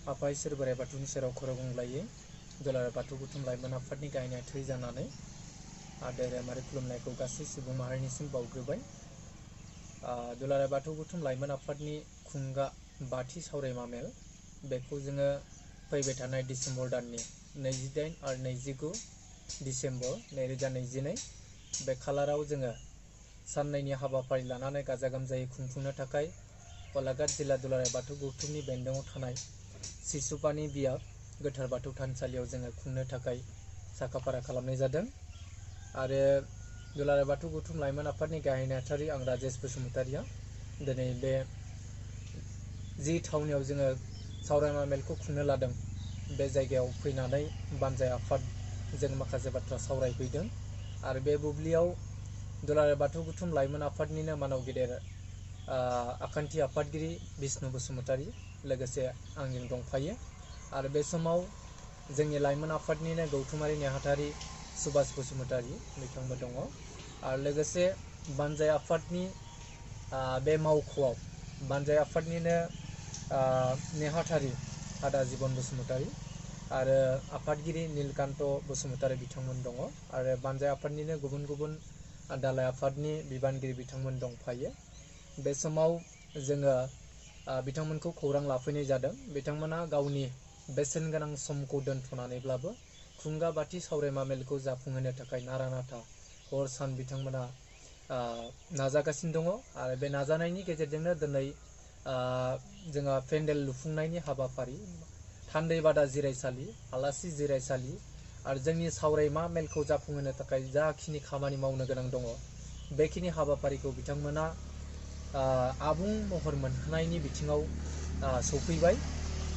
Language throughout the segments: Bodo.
आफा इसोर बोराइ बाथौनि सेराव खर' गंग्लायै दुलाराय बाथौ गौथुम लाइमोन आफादनि गाहाय नेहाथारि जानानै धोरोमारि खुलुमनायखौ गासै सुबुं माहारिनिसिम बावग्रोबाय। दुलाराय बाथौ गौथुम लाइमोन आफादनि खुंगा बाथि सावरायमा मेल बेखौ जोङो फैबाय थानाय डिसेम्बर दाननि 28 आरो 29 डिसेम्बर 2022 बे खालाराव जोङो साननैनि हाबाफारि लानानै गाजा गोमजायै खुंफुंनो थाखाय गलाघाट जिल्ला दुलाराय बाथौ गौथुमनि बेन्दोङाव थानाय सिसुपानि बियाब गोथार बाथौ थानसालियाव जोङो खुंनो थाखाय साखाफारा खालामनाय जादों। आरो दुलाराय बाथौ गौथुम लाइमोन आफादनि गाहाय नेहाथारि आं राजेश बसुमतारिया दिनै बे जि थावनियाव जोङो सावरायमा मेलखौ खुंनो लादों बे जायगायाव फैनानै बानजाय आफादजों माखासे बाथ्रा सावरायफैदों। आरो बे बुब्लियाव दुलाराय बाथौ गौथुम लाइमोन आफादनिनो मानाव गेदेर आखान्थि आफादगिरि बिष्णु बसुमतारी लोगोसे आंजों दंफायो। आरो बे समाव जोंनि लाइमोन आफादनिनो गौथुमारि नेहाथारि सुभाष बसुमतारी बिथांबो दङ। आरो लोगोसे बानजाय आफादनि बे मावख'आव बानजाय आफादनिनो नेहाथारि आदा जिबन बसुमतारी आरो आफादगिरि नीलकान्त बसुमतारी बिथांमोन दङ। आरो बानजाय आफादनिनो गुबुन गुबुन दालाय आफादनि बिबानगिरि बिथांमोन दंफायो। बे समाव जोङो बिथांमोनखौ खौरां लाफैनाय जादों। बिथांमोना गावनि बेसेन गोनां समखौ दोनथ'नानैब्लाबो खुंगा बाथि सावरायमा मेलखौ जाफुंहोनो थाखाय नारा नाथा हर सान बिथांमोना नाजागासिनो दङ। आरो बे नाजानायनि गेजेरजोंनो दिनै जोंहा पेन्डेल लुफुंनायनि हाबाफारि थान्दै बादा जिरायसालि आलासि जिरायसालि आरो जोंनि सावरायमा मेलखौ जाफुंहोनो थाखाय जाखिनि खामानि मावनो गोनां दङ बेखिनि हाबाफारिखौ बिथांमोना आबुं महर मोनहोनायनि बिथिङाव सफैबाय।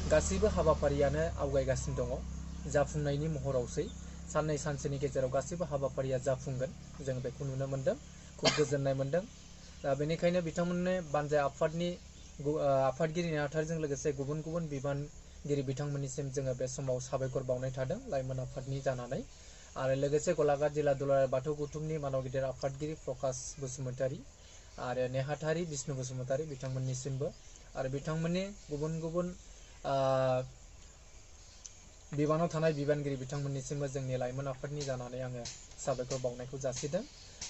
गासैबो हाबाफारियानो आवगायगासिनो दङ जाफुंनायनि महरावसै। साननै सानसेनि गेजेराव गासैबो हाबाफारिया जाफुंगोन जों बेखौ नुनो मोन्दों। खुब गोजोननाय मोन्दों। दा बेनिखायनो बिथांमोननो बानजाय आफादनि आफादगिरि नेहाथारिजों लोगोसे गुबुन गुबुन बिबानगिरि बिथांमोननिसिम जोङो बे समाव साबायखर बावनाय थादों लाइमोन आफादनि जानानै। आरो लोगोसे गलाघाट जिल्ला दुलाराय बाथौ गौथुमनि मानाव गिदिर आफादगिरि प्रकाश बसुमतारी आरो नेहाथारि बिष्णु बसुमतारी बिथांमोननिसिमबो आरो बिथांमोननि गुबुन गुबुन बिबानाव थानाय बिबानगिरि बिथांमोननिसिमबो जोंनि लाइमोन आफादनि जानानै आङो साबायखर बावनायखौ जासिदों।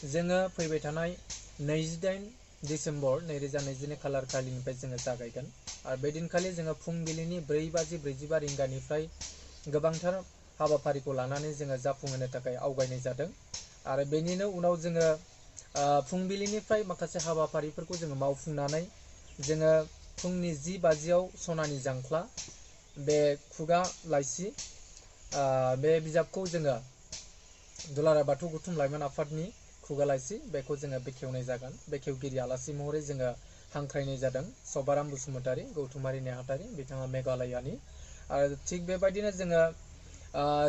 जोङो फैबाय थानाय 28 डिसेम्बर 2022 खालार खालिनिफ्राय जोङो जागायगोन। आरो बे दिनखालि जोङो फुंबिलिनि 4:45 रिंगानिफ्राय गोबांथार हाबाफारिखौ लानानै जोङो जाफुंहोनो थाखाय आवगायनाय जादों। आरो बेनिनो उनाव जोङो फुंबिलिनिफ्राय माखासे हाबाफारिफोरखौ जोङो मावफुंनानै जोङो फुंनि 10 बाजियाव सनानि जांख्ला बे खुगा लाइसि बे बिजाबखौ जोङो दुलाराय बाथौ गौथुम लाइमोन आफादनि खुगा लाइसि बेखौ जोङो बेखेवनाय जागोन। बेखेवगिरि आलासि महरै जोङो हांख्रायनाय जादों सभाराम बसुमतारी गौथुमारि नेहाथारि बिथाङा मेघालयानि। आरो थिग बेबायदिनो जोङो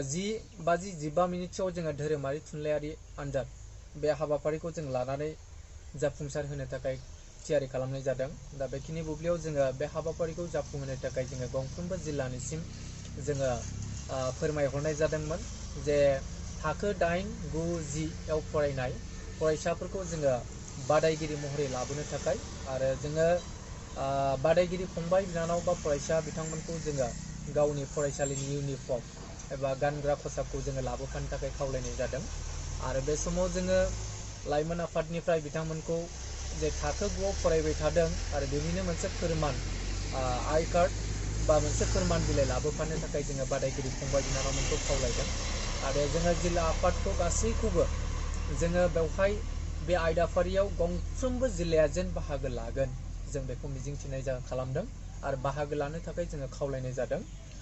10:15 जोङो धोरोमारि थुनलाइयारि आनजाद बे हाबाफारिखौ जों लानानै जाफुंसार होनो थाखाय थियारि खालामनाय जादों। दा बेखिनि बुब्लियाव जोङो बे हाबाफारिखौ जाफुंहोनो थाखाय जोङो गंफ्रोमबो जिल्लानिसिम जोङो फोरमायहरनाय जादोंमोन जे थाखो 8, 9, 10 फरायनाय फरायसाफोरखौ जोङो बादायगिरि महरै लाबोनो थाखाय आरो जोङो बादायगिरि फंबाय बिनानाव बा फरायसा बिथांमोनखौ जोङो गावनि फरायसालिनि इउनिफर्म एबा गानग्रा खसाबखौ जोङो लाबोफानो थाखाय खावलायनाय जादों। आरो बे समाव जोङो लाइमोन आफादनिफ्राय बिथांमोनखौ जे थाखो 9आव फरायबाय थादों आरो बेनिनो मोनसे फोरमान आई कार्ड बा मोनसे फोरमान बिलाइ लाबोफानो थाखाय जोङो बादायगिरि फंबाय बिनानावमोनखौ खावलायदों। आरो जोङो जिल्ला आफादखौ गासैखौबो जोङो बेवहाय बे आयदाफारियाव गंफ्रोमबो जिल्लाया जेन बाहागो लागोन जों बेखौ मिजिंथिनाय खालामदों आरो बाहागो लानो थाखाय जोङो खावलायनाय जादों।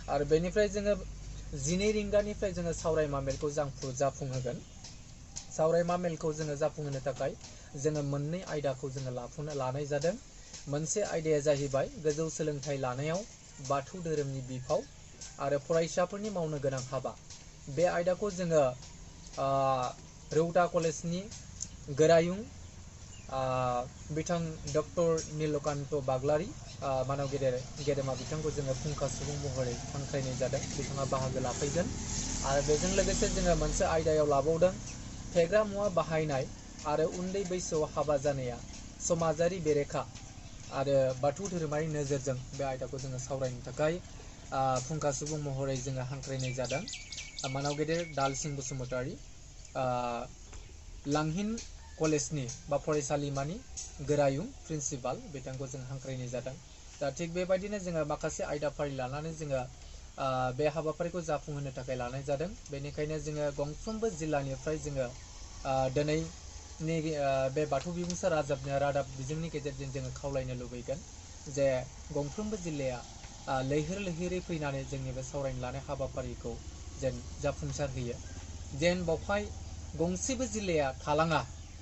आरो बेनिफ्राय जोङो 12 रिंगानिफ्राय जोङो सावरायमा मेलखौ जाफुंहोगोन। सावरायमा मेलखौ जोङो जाफुंहोनो थाखाय जोङो मोननै आयदाखौ जोङो लानाय जादों। मोनसे आयदाया जाहैबाय गोजौ सोलोंथाइ लानायाव बाथौ धोरोमनि बिफाव आरो फरायसाफोरनि मावनो गोनां हाबा। बे आयदाखौ जोङो रौता कलेजनि गोरायुं बिथां डक्टर नीलकान्त बाग्लारी मानाव गेदेमा बिथांखौ जोङो फुंखा सुबुं महरै हांख्रायनाय जादों। बिथाङा बाहागो लाफैगोन। आरो बेजों लोगोसे जोङो मोनसे आयदायाव लाबावदों फेग्रा मुवा बाहायनाय आरो उन्दै बैसोआव हाबा जानाया समाजारि बेरेखा आरो बाथौ धोरोमारि नोजोरजों बे आयदाखौ जोङो सावरायनो थाखाय फुंखा सुबुं महरै जोङो हांख्रायनाय जादों। मानाव गेदेर दालसिं बसुमतारी लांहिन कलेजनि बा फरायसालिमानि गोरायुं प्रिन्सिपाल बिथांखौ जों हांख्रायनाय जादों। दा थिग बेबायदिनो जोङो माखासे आयदाफारि लानानै जोङो बे हाबाफारिखौ जाफुंहोनो थाखाय लानाय जादों। बेनिखायनो जोङो गंफ्रोमबो जिल्लानिफ्राय जोङो दिनैनि बे बाथौ बिबुंसार रादाब बिजोंनि गेजेरजों जोङो खावलायनो लुबैगोन जे गंफ्रोमबो जिल्लाया लैहोर लैहोरै फैनानै जोंनि बे सावरायनो लानाय हाबाफारिखौ जेन जाफुंसार होयो। जेन बावहाय गंसेबो जिल्लाया थालाङा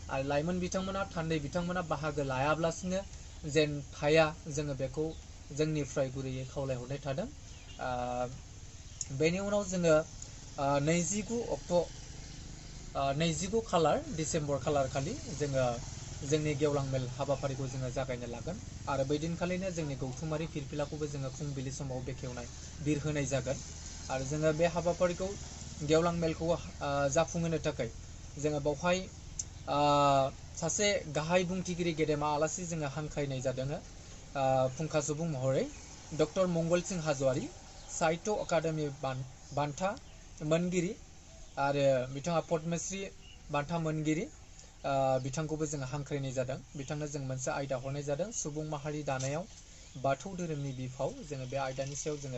आरो लाइमोन बिथांमोना थान्दै बिथांमोना बाहागो लायाब्लासिनो जेन थाया, जोङो बेखौ जोंनिफ्राय गुरैयै खावलायहरनाय थादों। बेनि उनाव जोङो 29 खालार डिसेम्बर खालार खालि जोङो जोंनि गेवलां मेल हाबाफारिखौ जोङो जागायनो लागोन आरो बै दिनखालिनो जोंनि गौथुमारि फिरफिलाखौबो जोङो फुंबिलि समाव बेखेवनाय बिरहोनाय जागोन। आरो जोङो बे हाबाफारिखौ गेवलां मेलखौ जाफुंहोनो थाखाय जोङो बावहाय सासे गाहाय बुंथिगिरि गेदेमा आलासि जोङो हांख्रायनाय जादों। फुंखा सुबुं महरै डक्टर मंगल सिंह हाज'वारि, साहित्य अकादेमि बान्था मोनगिरि आरो बिथाङा पद्मश्री बान्था मोनगिरि, बिथांखौबो जोङो हांख्रायनाय जादों। बिथांनो जों मोनसे आयदा हरनाय जादों सुबुं माहारि दानायाव बाथौ धोरोमनि बिफाव। जोङो बे आयदानि सायाव जोङो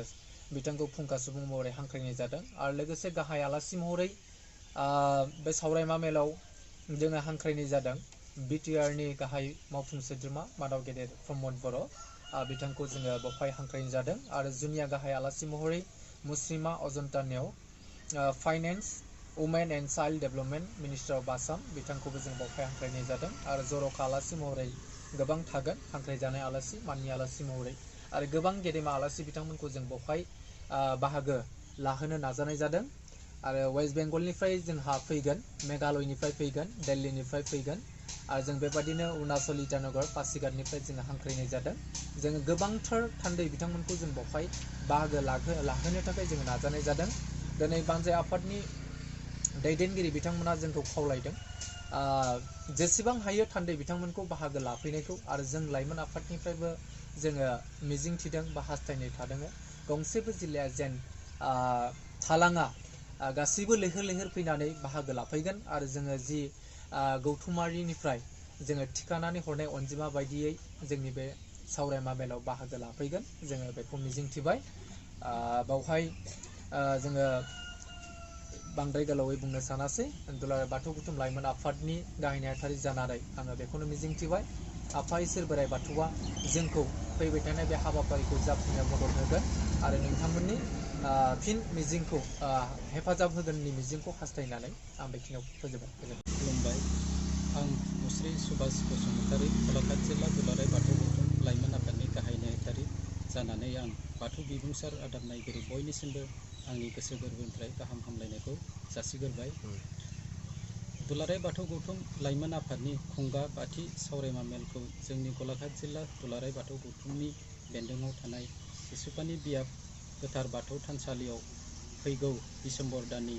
बिथांखौ फुंखा सुबुं महरै हांख्रायनाय जादों। आरो लोगोसे गाहाय आलासि महरै बे सावरायमा मेलाव जोङो हांख्रायनाय जादों बिटिआरनि गाहाय मावफुं सोद्रोमा मादाव गेदेर प्रमद बर', बिथांखौ जोङो बेवहाय हांख्रायनाय जादों। आरो जुनिया गाहाय आलासि महरै मुस्रिमा Ajanta Neog, finance, women and child development minister of Assam, बिथांखौबो जों बेवहाय हांख्रायनाय जादों। आरो जर'खा आलासि महरै गोबां थागोन हांख्रायजानाय आलासि, माननि आलासि महरै आरो गोबां गेदेमा आलासि बिथांमोनखौ जों बेवहाय बाहागो लाहोनो नाजानाय जादों। आरो वेस्ट बेंगलनिफ्राय जोंहा फैगोन, मेघालयनिफ्राय फैगोन, दिल्लीनिफ्राय फैगोन आरो जों बेबादिनो अरुणाचल इटानगर पासिघाटनिफ्राय जोङो हांख्रायनाय जादों। जोङो गोबांथार थान्दै बिथांमोनखौ जों बेवहाय बाहागो लाहोनो थाखाय जोङो नाजानाय जादों। दिनै बानजाय आफादनि दैदेनगिरि बिथांमोना जोंखौ खावलायदों जेसेबां हायो थान्दै बिथांमोनखौ बाहागो लाफैनायखौ, आरो जों लाइमोन आफादनिफ्रायबो जोङो मिजिंथिदों बा हास्थायनाय थादों गंसेबो जिल्लाया जेन थालाङा, गासैबो लैहोर लैहोर फैनानै बाहागो लाफैगोन आरो जोङो जि गौथुमारिनिफ्राय जोङो थिखानानै हरनाय अनजिमा बायदियै जोंनि बे सावरायमा मेलाव बाहागो लाफैगोन, जोङो बेखौ मिजिंथिबाय। बावहाय जोङो बांद्राय गोलावै बुंनो सानासै, दुलाराय बाथौ गौथुम लाइमोन आफादनि गाहाय नेहाथारि जानानै आङो बेखौनो मिजिंथिबाय आफा इसोर बोराइ बाथौआ जोंखौ फैबाय थानाय बे हाबाफारिखौ जाफुंनायाव मदद होगोन आरो नोंथांमोननि फिन मिजिंखौ हेफाजाब होगोननि मिजिंखौ हास्थायनानै आं बेखिनियाव फोजोबबाय। खुलुमबाय। आं मुस्रि सुभाष बसुमतारी, गलाघाट जिल्ला दुलाराय बाथौ गौथुम लाइमोन आफादनि गाहाय नेहाथारि जानानै आं बाथौ बिबुंसार रादाब नायगिरि बयनिसिमबो आंनि गोसो गोरबोनिफ्राय गाहाम हामलायनायखौ जासिग्रोबाय। दुलाराय बाथौ गौथुम लाइमोन आफादनि खुंगा बाथि सावरायमा मेलखौ जोंनि गलाघाट जिल्ला दुलाराय बाथौ गौथुमनि बेन्दोङाव थानाय सिसुपानि बियाब गोथार बाथौ थानसालियाव फैगौ डिसेम्बर दाननि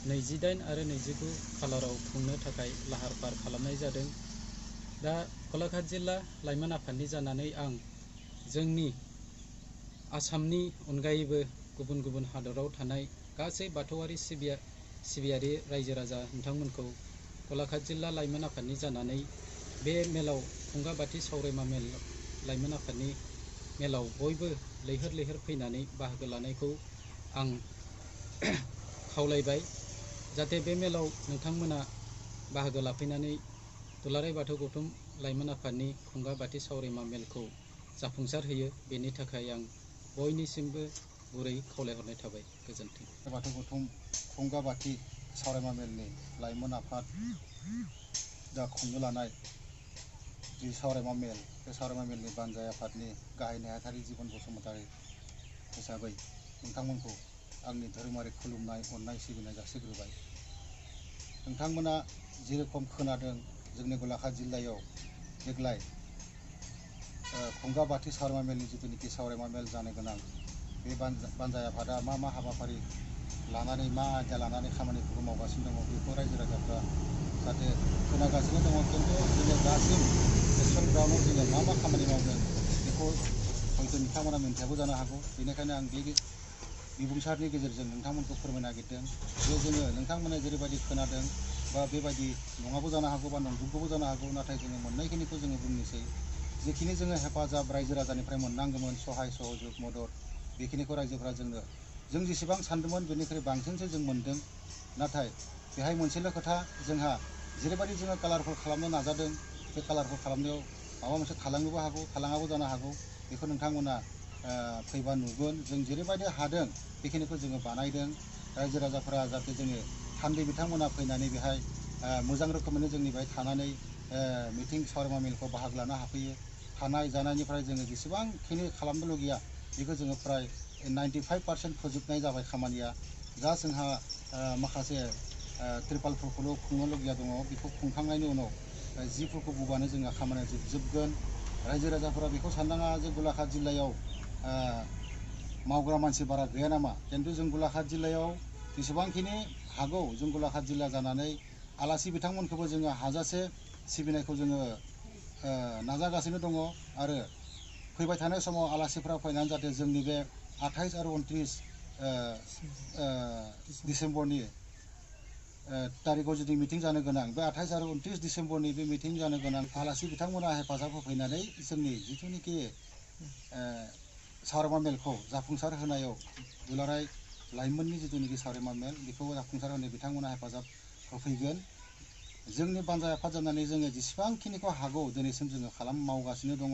28 आरो 29 खालाराव खुंनो थाखाय लाहार फाहार खालामनाय जादों। दा गलाघाट जिल्ला लाइमोन आफादनि जानानै आं जोंनि आसामनि अनगायैबो गुबुन गुबुन हादराव थानाय गासै बाथौआरि सिबियारि रायजो राजा नोंथांमोनखौ गलाघाट जिल्ला लाइमोन आफादनि जानानै बे मेलाव खुंगा बाथि सावरायमा मेल लाइमोन आफादनि मेलाव बयबो लैहोर लैहोर फैनानै बाहागो लानायखौ आं खावलायबाय। जाहाथे बे मेलाव नोंथांमोना बाहागो लाफैनानै दुलाराय बाथौ गौथुम लाइमोन आफादनि खुंगा बाथि सावरायमा मेलखौ जाफुंसार होयो, बेनि थाखाय आं बयनिसिमबो गुरै खावलायहरनाय थाबाय। गोजोन्थों। बाथौ गौथुम खुंगा बाथि सावरायमा मेलनि लाइमोन आफाद दा खुंनो लानाय जि सावरायमा मेल, बे सावरायमा मेलनि बानजाय आफादनि गाहाय नेहाथारि जिबन बसुमतारी हिसाबै नोंथांमोनखौ आंनि धोरोमारि खुलुमनाय, अननाय, सिबिनाय जासिग्रोबाय। नोंथांमोना जेरखम खोनादों जोंनि गलाघाट जिल्लायाव देग्लाय खुंगा बाथि सावरायमा मेलनि जिथुनिखि सावरायमा मेल जानो गोनां, बे बानजाय आफादा मा मा हाबाफारि लानानै मा आयदा लानानै खामानिफोरखौ मावगासिनो दङ बेखौ रायजो राजाफ्रा जाहाथे खोनागासिनो दङ, खिन्थु जोङो दासिम एक्सन ग्राउन्डआव जोङो मा मा खामानि मावदों बेखौ हयथ' नोंथांमोना मिन्थियाबो जानो हागौ। बेनिखायनो आं बे बिबुंसारनि गेजेरजों नोंथांमोनखौ फोरमायनो नागिरदों जे जोङो नोंथांमोना जेरैबायदि खोनादों बा बेबायदि नङाबो जानो हागौ बा नंजोबगौबो जानो हागौ, नाथाय जोङो मोननायखिनिखौ जोङो बुंनोसै। जिखिनि जोङो हेफाजाब रायजो राजानिफ्राय मोननांगौमोन, सहाय सहयोग मदद, बेखिनिखौ रायजोफ्रा जों जेसेबां सानदोंमोन बेनिख्रुइ बांसिनसो जों मोनदों। नाथाय बेहाय मोनसेल' खोथा, जोंहा जेरैबायदि जोङो कालारफुल खालामनो नाजादों, बे कालारफुल खालामनायाव माबा मोनसे थालांनोबो हागौ, थालाङाबो जानो हागौ। बेखौ नोंथांमोना फैबा नुगोन। जों जेरैबायदि हादों बेखिनिखौ जोङो बानायदों। रायजो राजाफोरा जाहाथे जोङो थान्दै बिथांमोना फैनानै बेहाय मोजां रोखोमैनो जोंनि बेहाय थानानै मिटिं सावरायमा मेलखौ बाहागो लानो हाफैयो। थानाय जानायनिफ्राय जोङो जेसेबांखिनि खालामनो लुगैया बेखौ जोङो फ्राय 95% फोजोबनाय जाबाय खामानिया। जास्ट जोंहा माखासे त्रिपालफोरखौल' खुंनो लुगैया दङ। बेखौ खुंखांनायनि उनाव जिफोरखौ बुबानो जोंहा खामानिया जोबगोन। रायजो राजाफोरा बेखौ साननाङा जे गलाघाट जिल्लायाव मावग्रा मानसि बारा गैया नामा। खिन्थु जों गलाघाट जिल्लायाव जेसेबांखिनि हागौ, जों गलाघाट जिल्ला जानानै आलासि बिथांमोनखौबो जोङो हाजासे सिबिनायखौ जोङो नाजागासिनो दङ। आरो फैबाय थानाय समाव आलासिफ्रा फैनानै जाहाथे जोंनि बे 28 आरो 29 डिसेम्बरनि तारिखआव जुदि मिटिं जानो गोनां, बे 28 आरो 29 डिसेम्बरनि बे मिटिं जानो गोनां आलासि बिथांमोना हेफाजाब होफैनानै जोंनि जिथुनिखि सावरायमा मेलखौ जाफुंसार होनायाव दुलाराय लाइमोननि जिथुनिखि सावरायमा मेल बेखौ जाफुंसार होनाय बिथांमोना हेफाजाब होफैगोन। जोंनि बानजाय आफाद जानानै जोङो जेसेबांखिनिखौ हागौ दिनैसिम जोङो मावगासिनो दङ।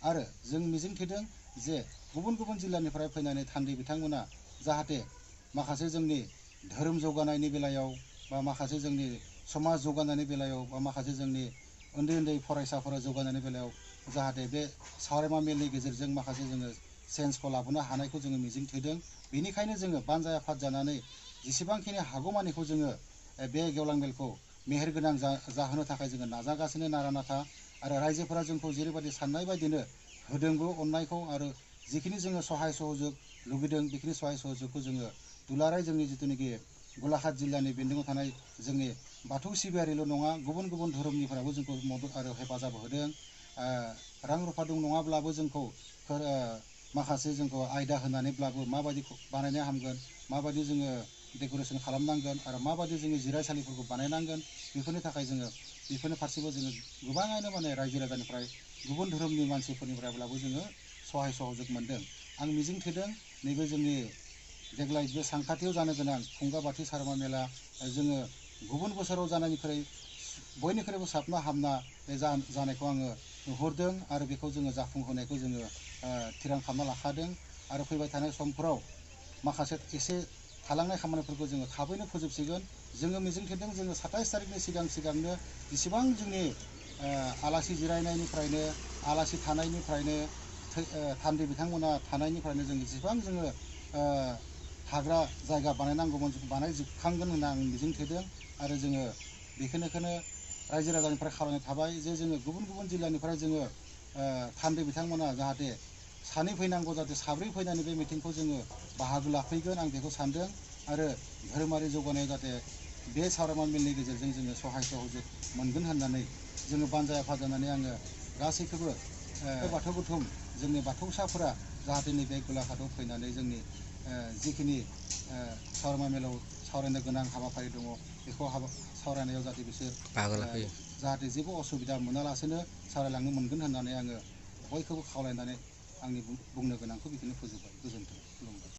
आरो जों मिजिंथिदों जे गुबुन गुबुन जिल्लानिफ्राय फैनानै थान्दै बिथांमोना जाहाथे माखासे जोंनि धोरोम जौगानायनि बेलायाव बा माखासे जोंनि समाज जौगानायनि बेलायाव बा माखासे जोंनि उन्दै उन्दै फरायसाफोरा जौगानायनि बेलायाव जाहाथे बे सावरायमा मेलनि गेजेरजों माखासे जोङो चेन्जखौ लाबोनो हानायखौ जोङो मिजिंथिदों। बेनिखायनो जोङो बानजाय आफाद जानानै जेसेबांखिनि हागौमानिखौ जोङो बे गेवलां मेलखौ मेहेरगोनां जाहोनो थाखाय जोङो नाजागासिनो नारा नाथा। आरो रायजोफोरा जोंखौ जेरैबायदि साननाय बायदिनो होदोंबो अननायखौ, आरो जिखिनि जोङो सहाय सहयोग लुगैदों बेखिनि सहाय सहयोगखौ जोङो दुलाराय जोंनि जिथुनिखि गलाघाट जिल्लानि बेन्दोङाव थानाय जोंनि बाथौ सिबियारिल' नङा, गुबुन गुबुन धोरोमनिफ्रायबो जोंखौ मदद आरो हेफाजाब होदों। रां रुफा दं नङाब्लाबो जोंखौ माखासे जोंखौ आयदा होनानैब्लाबो माबायदि बानायनो हामगोन, माबायदि जोङो डेक'रेसन खालामनांगोन, आरो माबायदि जोङो जिरायसालिफोरखौ बानायनांगोन, बेफोरनि थाखाय जोङो बेफोरनि फारसेबो जोङो गोबाङानो रायजो राजानिफ्राय गुबुन धोरोमनि मानसिफोरनिफ्रायब्लाबो जोङो सहाय सहयोग मोनदों। आं मिजिंथिदों नैबे जोंनि देग्लाय बे सानखाथियाव जानो गोनां खुंगाबाथि सावरायमा मेला जोङो गुबुन बोसोराव जानायनिख्रुइ बयनिख्रुइबो साबना हामना बे जानायखौ आङो नुहुरदों। आरो बेखौ जोङो जाफुंहोनायखौ जोङो थिरां खालामना लाखादों। आरो फैबाय थानाय समफोराव माखासे एसे थालांनाय खामानिफोरखौ जोङो थाबैनो फोजोबसिगोन। जोङो मिजिंथिदों जोङो 27 तारिखनि सिगांनो जेसेबां जोंनि आलासि जिरायनायनिफ्रायनो, आलासि थानायनिफ्रायनो, थान्दै बिथांमोना थानायनिफ्रायनो जों जेसेबां जोङो थाग्रा जायगा बानायनांगौमोन बानायजोबखांगोन होनना आं मिजिंथिदों। आरो जोङो बेखौनो रायजो राजानिफ्राय खावलायनाय थाबाय जे जोङो गुबुन गुबुन जिल्लानिफ्राय जोङो थान्दै बिथांमोना जाहाथे सानै फैनांगौ, जाहाथे साब्रै फैनानै बे मिटिंखौ जोङो बाहागो लाफैगोन आं बेखौ सानदों। आरो धोरोमारि जौगानायाव जाहाथे बे सावरायमा मेलनि गेजेरजों जोङो सहाय सहयोग मोनगोन होननानै जोङो बानजाय आफाद जानानै आङो गासैखौबो बाथौ गुथुम जोंनि बाथौसाफोरा जाहाथे नैबे गलाघाटआव फैनानै जोंनि जिखिनि सावरायमा मेलाव सावरायनो गोनां हाबाफारि दङ बेखौ सावरायनायाव जाहाथे बिसोर जाहाथे जेबो असुबिदा मोनालासेनो सावरायलांनो मोनगोन होननानै आङो बयखौबो खावलायनानै आंनि बुंनो गोनांखौ बेखौनो फोजोबबाय। गोजोन्थों।